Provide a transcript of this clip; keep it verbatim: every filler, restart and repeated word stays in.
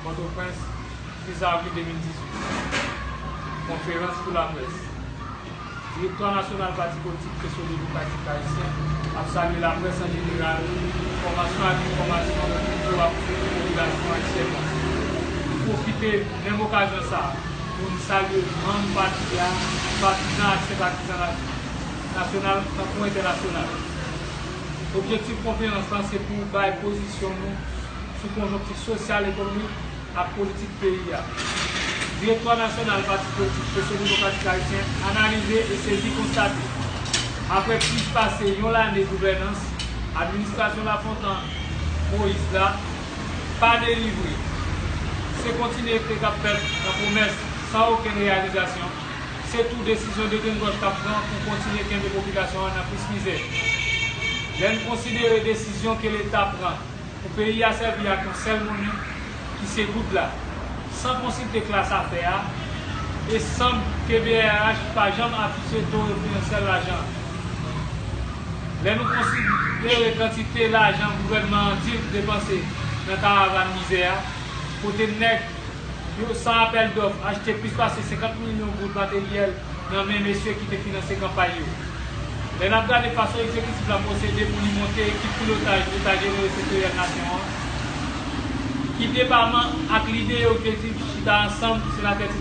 Pòtoprens, dis avril de mil dizuit. Konferans pou laprès. Direktwa nasyonal Pati Politik Peso Demokratik Ayisyen ap salye laprès an jeneral, enfòmasyon ak enfòmasyon yo ap ofri popilasyon ayisyèn nan. Nou pwofite menm okazyon sa a pou n salye manm pati a, patizan ak senpatizan nasyonal tankou entènasyonal. Objektif konferans lan se pou bay pozisyon nou sou konjonktif sosyal, ekonomik ak politik peyi a. Direktwa nasyonal Pati Politik Sosyal Demokratik Ayisyen analize e sezi konstate, apre plis pase yon lane gouvènans, administrasyon Lafontan Moyiz la pa delivre. Se kontinye k ap fèt nan pwomès san okenn reyalizasyon. Se tou desizyon degrenngòch k ap pran pou kontinye kenbe popilasyon an nan plis mizè. Lè n konsidere desizyon ke Leta pran pou peyi a sèvi ak yon sèl monnen, ki se goud la, san konsilte klas afè a, e sanb ke B R H pa janm afishe to referansyèl lajan an. Lè nou konsidere kantite lajan gouvènman an di l depanse nan karavàn mizè a, kote nèg yo, san apèl dòf, achte plis pase senkant milyon goud materyèl nan men mesye ki te finanse kanpay yo. Lè n ap gade fason egzekitif la pwosede pou li monte ekip pilotaj Eta Jeneral Sektoryèl Nasyon an, ki depaman ak lide e objektif chita ansanm senatè Ti